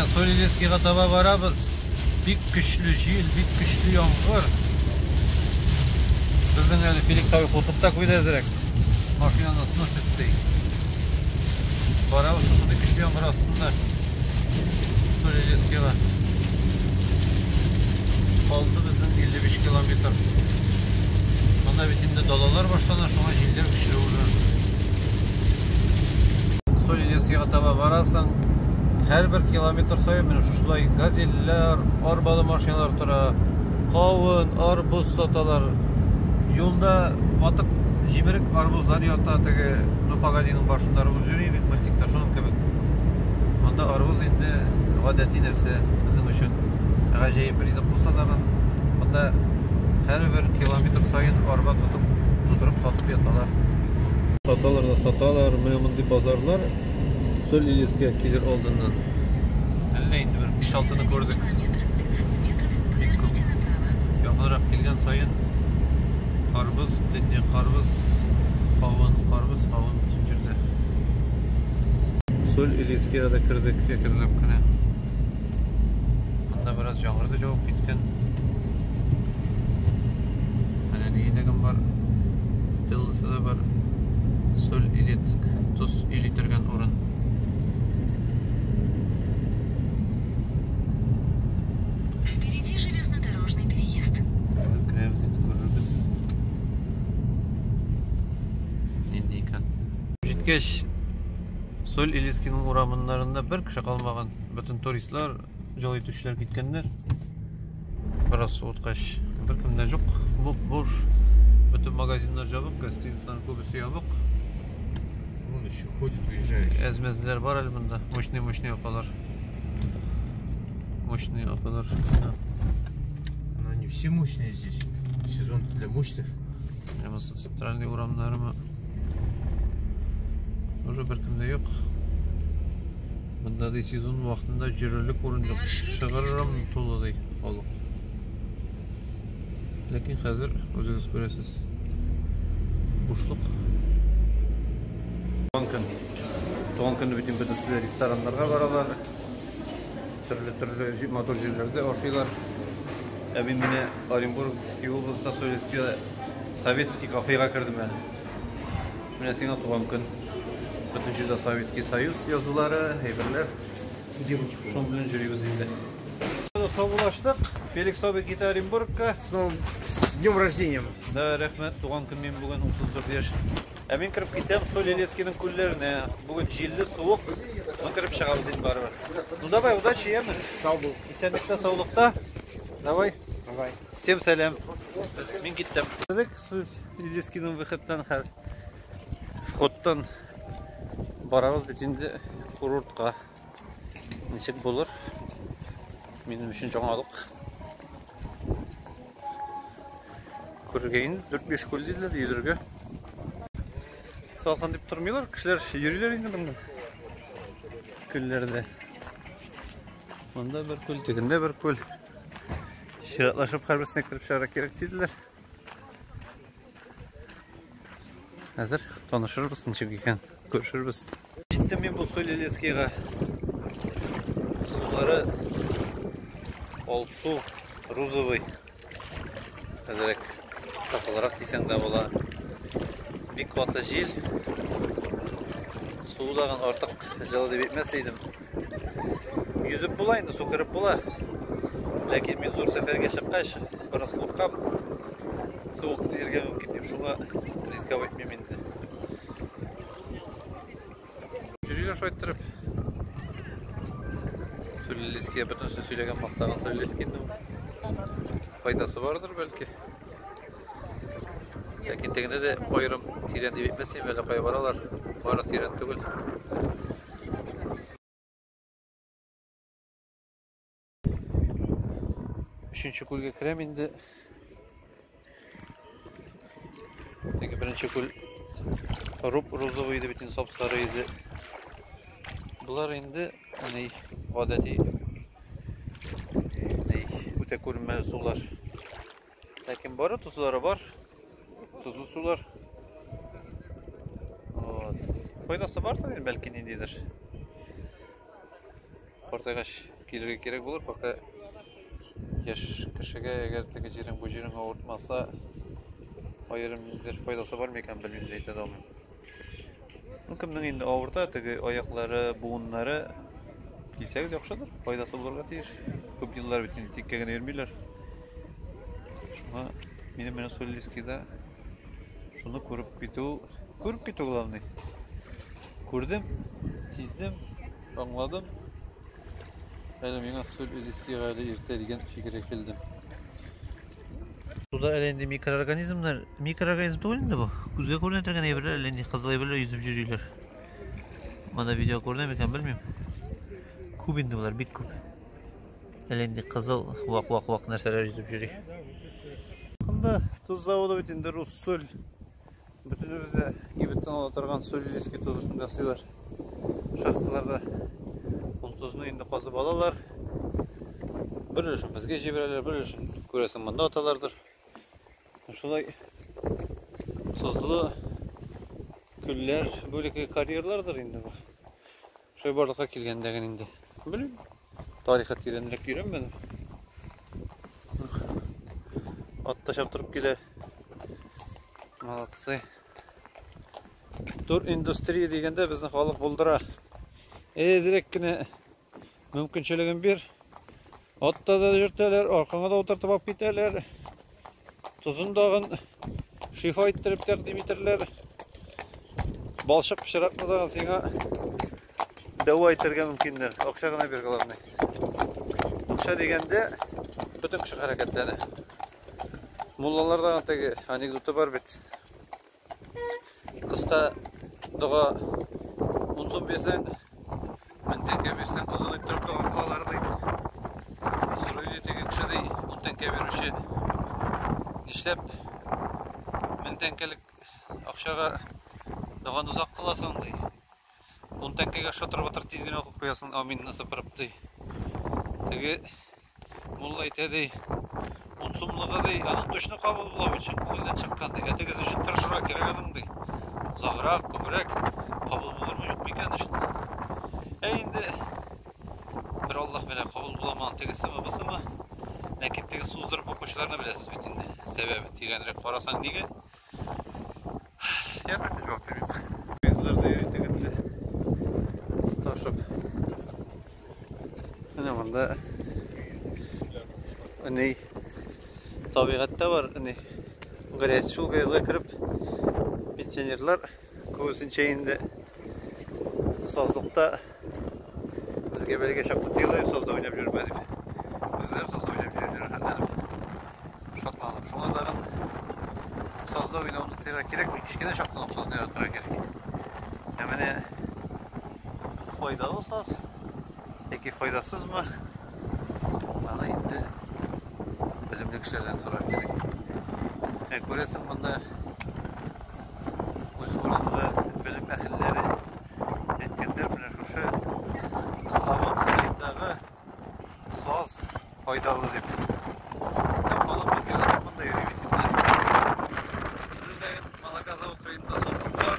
Менә Соль-Илецкига таба барабыз. Бик көчле җил, бик көчле яңгыр. Безнең әле Феликс абый куркып та куйды әзрәк. Машинаны сносит ди. Барабыз шушындый көчле яңгыр астында. Соль-Илецкига. Калды безнең 55 километр. Монда бит инде далалар башлана, шуңа җилләр көчле уже. Соль-Илецкига таба барасың, һәрбер километр саен менә шушылай газельләр, арбалы машиналар тора, кавын, арбуз саталар. Юлда ватык җимерек арбузлар ята, теге Ну погодиның башында арбуз йөри бит мультикта шуның кебек. Монда арбуз инде гадәти нәрсә безнең өчен гаҗәеп ризык булса да, монда һәрбер километр саен арба тотып, тутырып сатып яталар. Саталар да саталар, менә мондый базарлар Соль-Илецкига килер алдыннан. Әллә инде бер 5-6-ны күрдек. Бик күп. Якынрак килгән саен карбыз, дөнья карбыз, кавын, карбыз, кавын бөтен җирдә. Соль-Илецкига да кердек әкренләп кенә. Монда бераз яңгыр да җавып киткән. Менә ни бар. Стелласы да бар. Соль-Илецк, тоз или торган урын. Впереди железнодорожный переезд. Хәзер керәбез инде күрербез. Нинди икән. Җиткәч, Соль-Илецкиның урамыннарында бер кеше калмаган. Бөтен туристлар, ял итүчеләр киткәннәр. Бераз суыткач, беркем дә юк, буп-буш. Бөтен магазиннар җабык, гостиницаларның күбесе ябык. Вон еще ходит, уезжающий. Әз-мәзләр бар әле монда. Мощный-мощный апалар. Мощный апалар. Но они все мощные здесь. Сезон для мощных. Монысы центральный урамнарымы? Уже беркем дә юк. Монда ди сезон вакытында йөрерлек урын юк. Шыгрым тулы ди халык. Ләкин хәзер үзегез күрәсез. Бушлык. Туган көн. Туган көнне бит инде бөтенесе дә рестораннарга баралар. Төрле-төрле матур җирләрдә ашыйлар. Ә мин менә Оренбургский областьта Советский Советский кафега кердем әле. Менә сиңа туган көн. Бөтен җирдә Советский Союз язулары, әйберләр. Шуның белән йөрибез инде. Саубуллаштык. Феликс абый китә Оренбургка. С новым, с днем рождения. Да, рәхмәт. Туган көн мин бүген 34 яшь. Ә мин кереп китәм Соль-Илецкиның күлләренә. Бүген җилле, суык. Ну кереп чыгабыз инде барыбер. Ну давай, удачи, яме. Сау бул. Исәнлектә, саулыкта. Давай. Давай. Всем сәлам. Мин киттем. Кердек Соль-Илецкиның выходтан хәл. Входтан барабыз бит инде курортка. Ничек булыр? Минем өчен яңалык. Күрергә инде 4-5 күл диделәр, йөзергә. Салкын дип тормыйлар, кешеләр йөриләр инде монда. Күлләрдә. Монда бер күл, тегендә бер күл. Чиратлашып һәрберсенә кереп чыгарга кирәк диделәр. Хәзер танышырбыз ничек икән, күрешербез. Җиттем мин бу Соль-Илецкига. Сулары алсу, розовый. Әзрәк кысылрак дисәң дә була. Бик каты җил. Су дагын артык җылы дип әйтмәс идем. Йөзеп була инде, су кереп була. Ләкин мин зур сәфәргә чыккач, бераз куркам. Суык тиергә мөмкин дип, шуңа рисковать итмим инде. Йөриләр шулай иттереп. Соль-Илецкига бөтенесе сөйләгән, мактаган Соль-Илецкийның файдасы бардыр бәлки. Ләкин тегендә дә аерым тирән дип әйтмәс идем, әллә кая баралар. Бары тирән түгел. Өченче күлгә керәм инде. Теге беренче күл руп розовый иде бит инде, сап-сары иде. Болар инде ни гадәти ни үтә күренмәле сулар. Ләкин бары тозлары бар. Тозлы сулар. Вот. Файдасы бардыр инде бәлки ниндидер. Картайгач Килергә кирәк булыр, пока яшь кешегә, әгәр теге җирең бу җирең авыртмаса, аерым ниндидер файдасы бар микән, белмим, әйтә дә алмыйм. Ну, кемнең инде авырта, теге аяклары, буыннары, килсәгез яхшыдыр, файдасы булырга тиеш. Күп еллар бит инде тиккә генә йөрмиләр. Шуңа минем менә Соль-Илецкида шуны күреп китү, күреп китү главный. Күрдем, сиздем, аңладым. Әле миңа Соль-Илецкига әле иртә дигән фикергә килдем. Суда әле инде микроорганизмнар, микроорганизм түгел инде бу. Күзгә күренә торган әйберләр, әле инде кызыл әйберләр йөзеп йөриләр. Монда видео күренә микән, белмим. Күп инде болар, бик күп. Әле инде кызыл вак-вак-вак нәрсәләр йөзеп йөри. Монда тоз заводы бит инде Руссоль. Бөтенебез дә кибеттән ала торган Соль-Илецкий тозы шунда ясыйлар. Шахталарда ул тозны инде казып алалар. Бер өлешен безгә җибәрәләр, бер өлешен күрәсең монда аталардыр. Шулай тозлы күлләр, бүлеке карьерлардыр инде бу. Шулай барлыкка килгәндә генә инде. Белмим. Тарихы тирәнрәк өйрәнмәдем. Ат та чаптырып килә. Молодцы. Тур индустрия дигәндә безнең халык булдыра. Әзрәк кенә мөмкинчелеген бир. Атта да йөртәләр, аркаңа да утыртып алып китәләр. Тозын дагын шифа иттереп тәкъдим итәрләр. Балчык пычракны дагын сиңа дәва итәргә мөмкиннәр. Акча гына бир, главный. Акча дигәндә бөтен кеше хәрәкәтләнә. Муллаларда теге анекдоты бар бит. Кыска дога 10 сум бирсәң, 1000 тәңкә бирсәң, озын иттереп дога кылалар ди. Сорый ди теге кеше ди, 10 тәңкә бирүче. Нишләп 1000 тәңкәлек акчага доганы озак кыласың ди. 10 тәңкәгә шатыр-батыр тиз генә укып куясың, аминны сыпырып ди. Теге мулла әйтә ди, 10 сумлыгы ди, аның точно кабул була бит, чын күңелдән чыккан ди. Ә тегесе өчен тырышырга кирәк аның ди. Озаграк, күбрәк кабул булырмы, юкмы икән өчен. Ә инде бер Аллаһ белә, кабул буламы аның тегесеме, бусымы. Ләкин теге суздырып укучыларны беләсез бит инде. Сәбәбе тирәнрәк карасаң нигә? Я бер җавап бирмим. Поездларда йөри тегендә. Ташып. Менә монда ни табигатьтә бар, ни грязь. Шул грязьгә кереп пенсионерлар күбесенчә инде сазлыкта безгә бәлгә чакты тыелып сазда уйнап йөрмә дип. Үзләре сазда уйнап йөриләр, рәхәтләнеп. Шатланып. Шуңа тагын сазда уйнауны тыярга кирәкми. Кечкенә чактан ук сазны яратырга кирәк. Ә менә файдалы саз яки файдасызмы? Аны инде белемле кешеләрдән сорар кирәк. Ә күрәсең, монда үз урынында белем әһелләре әйткәннәр, менә шушы завод кырыендагы саз файдалы дип. Һәм халык бик яратып монда йөри бит инде. Безнең дә Малака завод кырыенда сазлык бар.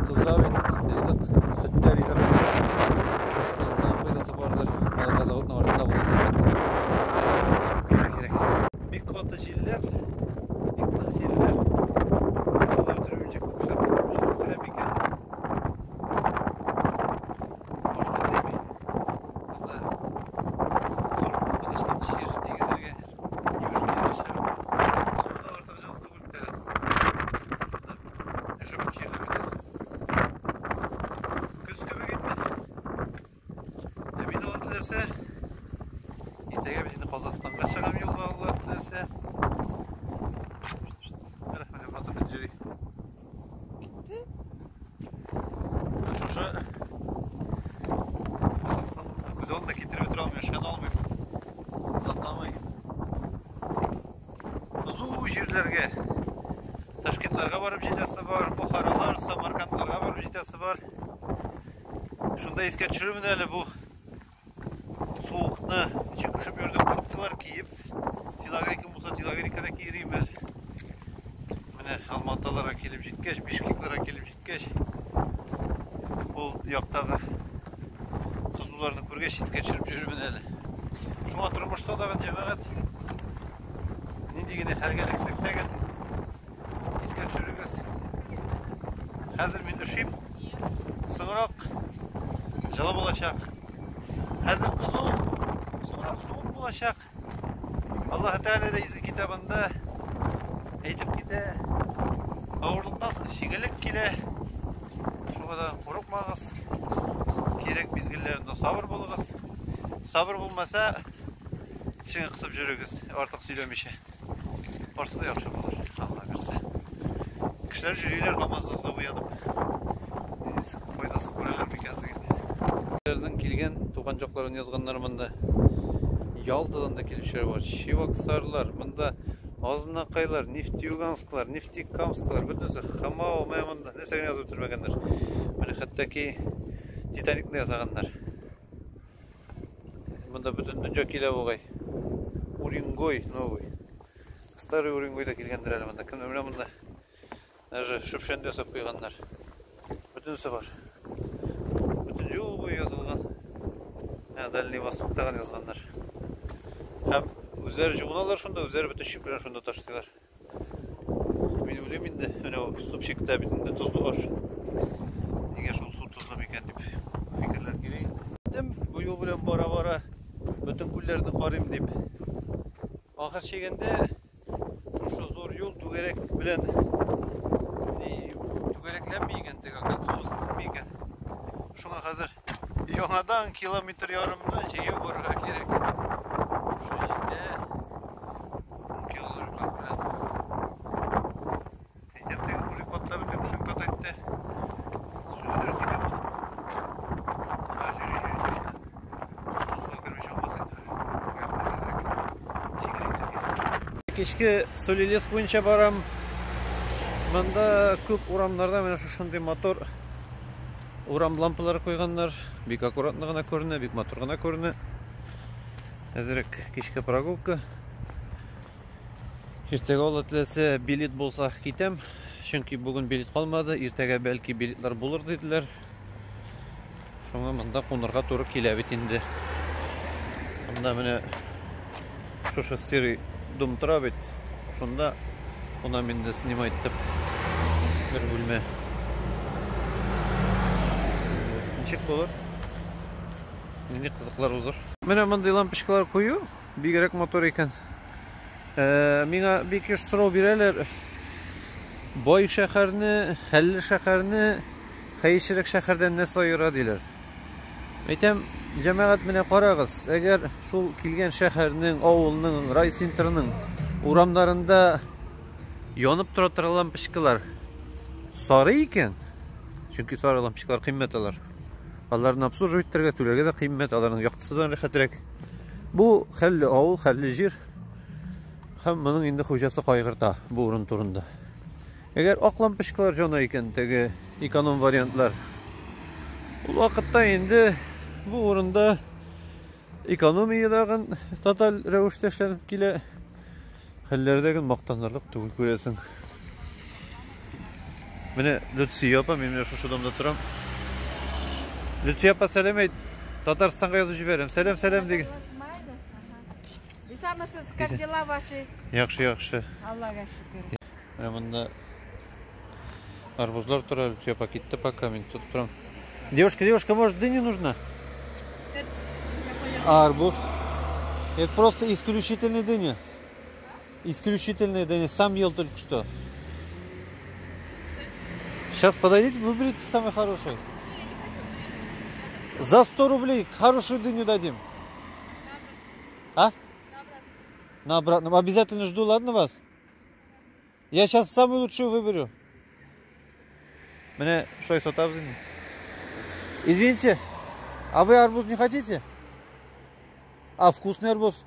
Тузда бит ризык, сөттә ризык. Башкалардан файдасы бардыр. Малака заводының артында булган сазлык. Кирәк. Бик каты җилләр, бик нык җилләр. Суда бетерүенчә күп кешеләр үтерә микән? Башка сәйми. Анда зур куркынычлык җир тигезергә юеш килеш чыгып, суда артык җылы түгел бит әле. Анда өшеп чирләп китәсең. Көз кебек инде. Ә мин Алла теләсә, иртәгә бит инде Казахстанга чыгам юлга, Алла теләсә. Менә матур бит йөри. Китте. Шушы Казахстан күз алдына китереп бетерә алмыйм, ышана алмыйм. Озакламый. Озын җирләргә, Ташкентларга барып җитәсе бар, Бухаралар, Самаркандларга барып җитәсе бар. Шунда искә төшерермен әле бу суыкны, ничек өшеп йөрдек, курткалар киеп, телогрейка булса, телогрейка да киерим әле. Менә. Менә Алматаларга килеп җиткәч, Бишкекларга килеп җиткәч, ул яктагы кызуларны күргәч искә төшереп йөрермен әле. Шуңа тормышта да җәмәгать нинди генә хәлгә эләксәк тә гел искә төшерегез. Хәзер мин өшим, соңрак җылы булачак. Хәзер кызу, соңрак суык булачак. Аллаһ Тәгалә дә изге китабында әйтеп китә, авырлыктан соң җиңеллек килә. Шуңа да курыкмагыз. Кирәк мизгелләрендә сабыр булыгыз. Сабыр булмаса, тешеңне кысып йөрегез, артык сөйләмичә. Барысы да яхшы булыр, Алла бирсә. Кешеләр йөриләр һаман сазга буянып. Файдасын күрәләр микән соң инде? Кешеләрнең килгән туган якларын язганнар монда. Ялтадан да килүчеләр бар. Чебоксарлар, монда Азнакайлар, Нефтеюгансклар, Нефтекамсклар, бөтенесе Хамау, менә монда нәрсә генә язып бетермәгәннәр. Менә хәтта ки Титаникны ясаганнар. Монда бөтен дөнья килә бугай. Уренгой новый. Старый Уренгой да килгәндер әле монда. Кемнәр менә монда. Даже шөпшән дә ясап куйганнар. Бөтенесе бар. Бөтен юл буе язылган. Ә, Дальний Востоктагы язганнар. Һәм үзләре җуыналар шунда, үзләре бөтен чүпләрен шунда ташлыйлар. Мин уйлыйм инде, менә ул супчикта бит инде тозлы аш. Нигә шул су тозлы микән дип фикерләр килә инде. Әйттем, бу юл белән бара-бара бөтен күлләрне карыйм дип. Ахыр чигендә шушы зур юл түгәрәк белән ни түгәрәкләнми икән, теге окольцоваться итми икән. Шуңа хәзер яңадан километр ярымны җәяү барырга кирәк. Шушы җирдә 10 килолы рюкзак белән. Әйтәм, теге мужик атлап бөтен кешене катайтты. Сүзе дөрес икән моның. Куда җөри җөри точно. Су суга кермичә булмас инде. Кичке Солилес буенча барам. Монда күп урамнарда менә шушындый матур урам лампалары куйганнар. Бик аккуратно гына күренә, бик матур гына күренә. Әзерәк кичке прогулка. Иртәгә Алла теләсә билет булса китәм. Чөнки бүген билет калмады. Иртәгә бәлки билетлар булыр диделәр. Шуңа монда кунырга туры килә бит инде. Монда менә шушы серый дом тора бит. Шунда кунам инде снимать итеп бер бүлмә. Ничек булыр? Нинди кызыклар узыр? Менә мондый лампочкалар кую бигрәк матур икән. Миңа бик еш сорау бирәләр. Бай шәһәрне, хәлле шәһәрне хәерчерәк шәһәрдән нәрсә аера диләр. Әйтәм, җәмәгать менә карагыз, әгәр шул килгән шәһәрнең, авылның, райцентрының урамнарында янып тора торган лампочкалар сары икән, чөнки сары лампочкалар кыйммәт алар. Аларны обслуживать итәргә, түләргә дә кыйммәт, аларның яктысы да рәхәтрәк. Бу хәлле авыл, хәлле җир. Һәм моның инде хуҗасы кайгырта бу урын турында. Әгәр ак лампочкалар җана икән, теге эконом вариантлар. Ул вакытта инде бу урында экономия дагын тоталь рәвештә эшләнеп килә. Хәлләре дә мактанырлык түгел күрәсең. Менә Лютфия апа, мин менә шушы домда торам. Лютфия апа, сәлам әйт. Татарстанга язып җибәрәм. Сәлам, сәлам диген. Исәнмесез, как дела ваши? Яхшы, яхшы. Аллага шөкер. Менә монда арбузлар тора, Лютфия апа китте пока, мин тотып торам. Девушка, девушка, может, дыня нужна? А арбуз? Это просто исключительный дыня. Исключительная дыня. Сам ел только что. Сейчас подойдите, выберите самый хороший. За 100 рублей хорошую дыню дадим. А? На обратном. Обязательно жду, ладно вас? Я сейчас самую лучшую выберу. Менә шулай сатабыз инде. Извините, а вы арбуз не хотите? А вкусный арбуз?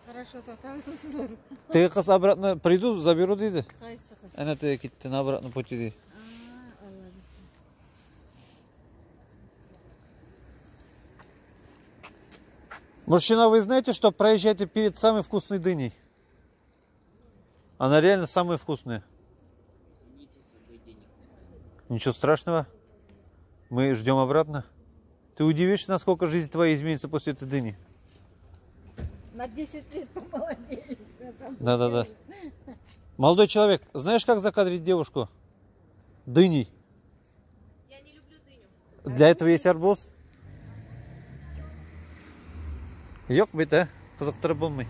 Хорошо сатасызлар. Теге кыз обратно приду, заберу диде. Кайсы кыз? Әнә теге китте на обратном пути ди. А, Алла. Мужчина, вы знаете, что проезжаете перед самой вкусной дыней? Она реально самая вкусная. Ничего страшного. Мы ждем обратно. Ты удивишься, насколько жизнь твоя изменится после этой дыни. На 10 лет помолодеешь. Да-да-да. Молодой человек, знаешь, как закадрить девушку? Дыней. Я не люблю дыню. Для этого есть арбуз. Юк бит, ә? Кызыктырып булмый.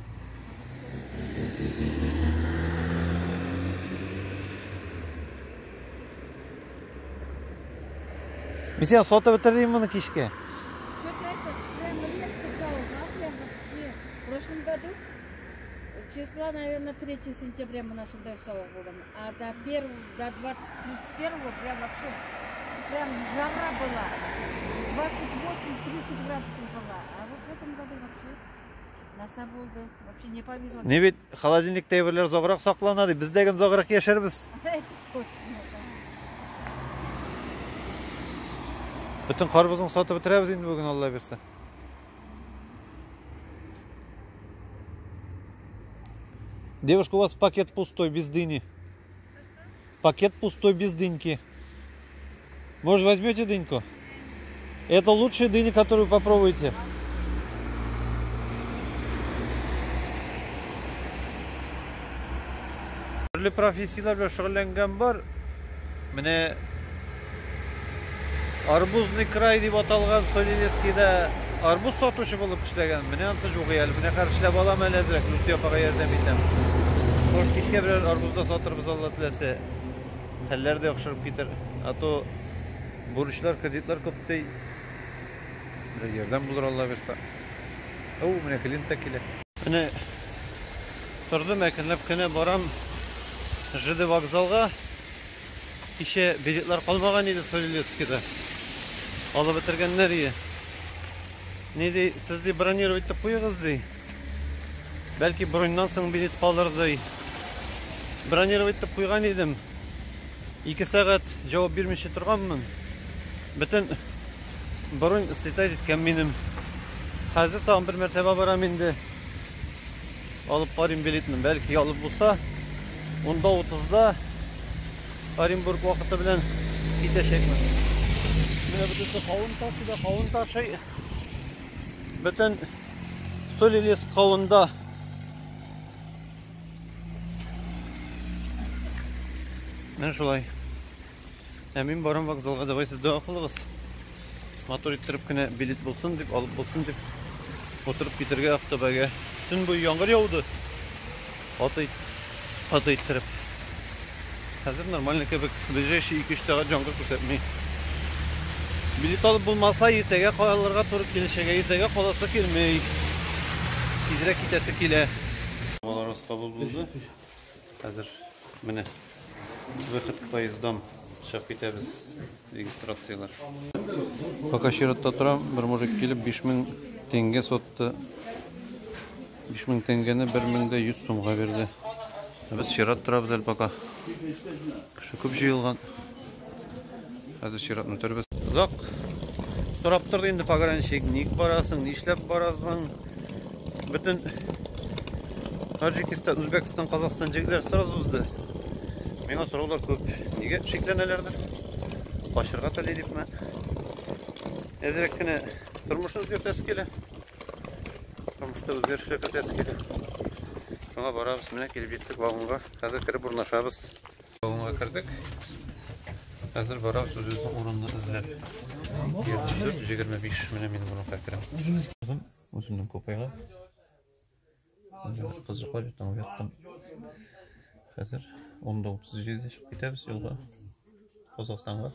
Мин сиңа сатып бетердем моны кичкә. Что-то это прям резко стало, да, прям вообще. В прошлом году, числа, наверное, 3 сентября мы нашу савык булган. А до 1, до 20, 31 прям вообще, прям жара была. 28-30 градусов была. А вот в этом году вообще насар булды. Вообще не повезло. Не бит, холодильникта әйберләр озаграк саклана ди. Без дә озаграк яшәрбез. Это точно, да. Бөтен карбызын сатып бетерәбез инде бүген, Алла бирсә. Девушка, у вас пакет пустой, без дыни. Пакет пустой, без дыньки. Может, возьмете дыньку? Это лучшая дыня, которую вы попробуете. Төрле профессияләр белән шөгыльләнгән бар. Менә Арбузный край дип аталган Соль-Илецкида арбуз сатучы булып эшләгән. Менә ансы юк әле. Менә хәзер эшләп алам әле әзрәк. Люция апага ярдәм итәм. Может, кичкә берәр арбуз да сатырбыз, Алла теләсә. Хәлләр дә яхшырып китер. А то бурычлар, кредитлар күп ди. Бер ярдәм булыр, Алла бирсә. О, менә клиент та килә. Менә тордым, әкренләп кенә барам ЖД вокзалга. Кичә билетлар калмаган иде Соль-Илецкида. Алып бетергәннәр ие. Ни ди, сез ди бронировать итеп куегыз ди. Бәлки броньнан соң билет калыр ди. Бронировать итеп куйган идем. 2 сәгать җавап бирмичә торганмын. Бөтен бронь слетать иткән минем. Хәзер тагын бер мәртәбә барам инде. Алып карыйм билетны. Бәлки алып булса, 10:30-да Оренбург вакыты белән китәчәкмен. Менә бөтенесе кавын ташый да кавын ташый. Бөтен Соль-Илецк кавында. Менә шулай. Ә мин барам вокзалга, давай сез дога кылыгыз. Матур иттереп кенә билет булсын дип, алып булсын дип утырып китергә Актүбәгә. Төн буе яңгыр яуды. Каты иттереп. Хәзер нормально кебек. Ближайшие 2-3 сәгать яңгыр күрсәтми. Билет алып булмаса, иртәгә калырга туры киләчәк. Иртәгә каласы килми. Тизрәк китәсе килә. Баларыбыз кабул булды. Хәзер менә выход к поездам чыгып китәбез. Регистрацияләр. Пока чиратта торам, бер мужик килеп 5000 тәңгә сатты. 5000 тәңгәне 1100 сумга бирде. Без чират торабыз әле пока. Кеше күп җыелган. Хәзер чиратны үтәрбез. Озак сорап торды инде пограничник, ник барасың, нишләп барасың? Бөтен Таджикистан, Үзбәкстан, Казахстан җегетләр сразу узды. Миңа сораулар күп. Нигә шикләнәләрдер? Качырга тели дипме? Әзрәк кенә тормышны үзгәртәсе килә. Тормышта үзгәрешләр кертәсе килә. Шуңа барабыз, менә килеп җиттек вагонга. Хәзер кереп урнашабыз. Вагонга кердек. Хәзер барабыз үзебезнең урынны эзләп. 24, 25 менә мин урынга керәм. Үземнең купега. Кыз йоклап ятам, яттым. Хәзер 10:37-дә чыгып китәбез юлга. Казахстанга.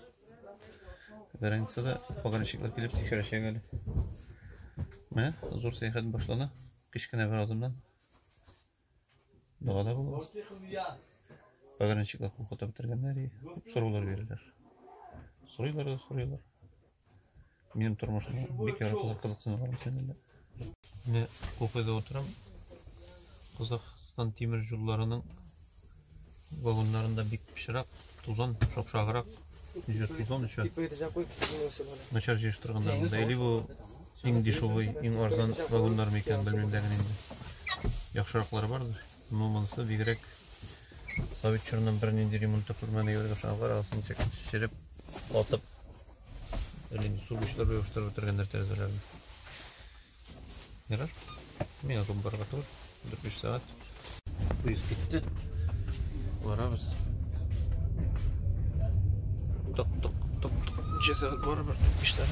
Границада пограничниклар килеп тикшерәчәк әле. Менә зур сәяхәт башлана. Кечкенә бер адымнан. Догада булабыз. Пограничниклар куркытып бетергәннәр, күп сораулар бирәләр. Сорыйлар да сорыйлар. Минем тормышымны бик яраталар, кызыксыналар мәсәлән. Менә купеда утырам. Казахстан тимер юлларының вагоннарында бик пычрак, тузан, шапшаграк, җир тузан еще. Начар җыештырганнар монда. Или бу иң дешевый, иң арзан вагоннар микән, белмим дә генә инде. Яхшыраклары бардыр. Но монысы бигрәк Совет чорыннан бернинди ремонт та күрмәде йөргән шуңа карагыз, ничек череп, катып, әллә ни сургычлар ябыштырып бетергәннәр тәрәзәләрне. Ярар. Миңа күп барырга түгел. 4-5 сәгать. Поезд китте. Барабыз. Ток, ток, ток, ток. Ничә сәгать барыбер? 5 сәгать.